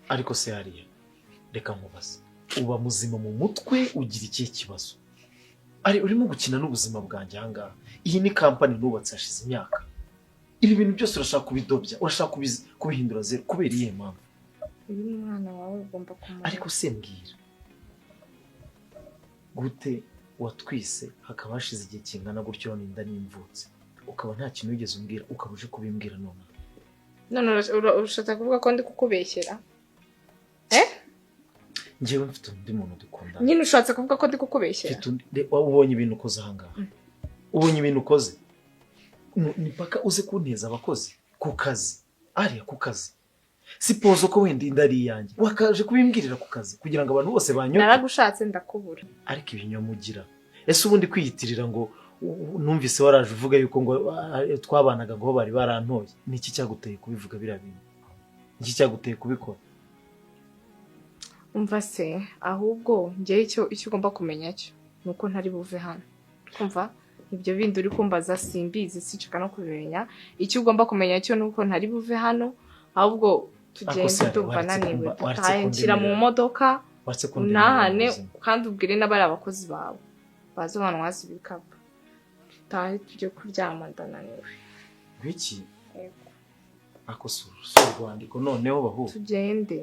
Ariko se hariya, reka nkubaze, uba muzima mu mutwe? Ugira ikihe kibazo? Ari urimo gukina n'ubuzima bwanjye ahangaha. Iyi ni kampani nubatse hashize imyaka. Ibi bintu byose urashaka kubidobya, urashaka kubihindura zero, kubera iyihe mpamvu? Uyu ni umwana wawe, ugomba kumurera. Ariko se mbwira, gute watwise hakaba hashize igihe kingana gutyo n'inda n'imvutse, ukaba nta kintu wigeze umbwira, ukaba uje kubimbwira nonaha? None urashatse kuvuga ko ndi kukubeshyera? Njyewe mfite undi muntu dukundana. Nyine ushatse kuvuga ko ndi kukubeshyera? Mfite undi. Ubonye ibintu ukoze ahangaha? Ubonye ibintu ukoze? Ni paka uze kunteza abakozi ku kazi, ariya ku kazi. Suppose ko wenda inda ari iyanjye, wakaje kubimbwirira ku kazi kugira ngo abantu bose banyote? Naragushatse ndakubura. Ariko ibinyoma ugira! Ese ubundi kwiyitirira ngo numvise waraje uvuga yuko ngo twabanaga, ngo bari barantoye, ni iki cyaguteye kubivuga biriya bintu? Ni iki cyaguteye kubikora? Umva se, ahubwo njyewe icyo ugomba kumenya cyo ni uko ntari buve hano. Kumva ibyo bindi uri kumbaza simbizi, sinshaka no kubimenya. Icyo ugomba kumenya cyo ni uko ntari buve hano. Ahubwo tugende. Se, Ndumva waretse naniwe. waretse Dutahe, nshyira mu kundemera. modoka. Waretse kundemera Untahane. mu buzima. Kandi ubwire n'abari abakozi bawe baze bantwaze ibikapu, dutahe tujye kuryama, ndananiwe. Ngwiki? Yego. Ako si urwandiko noneho bahu. Tugende.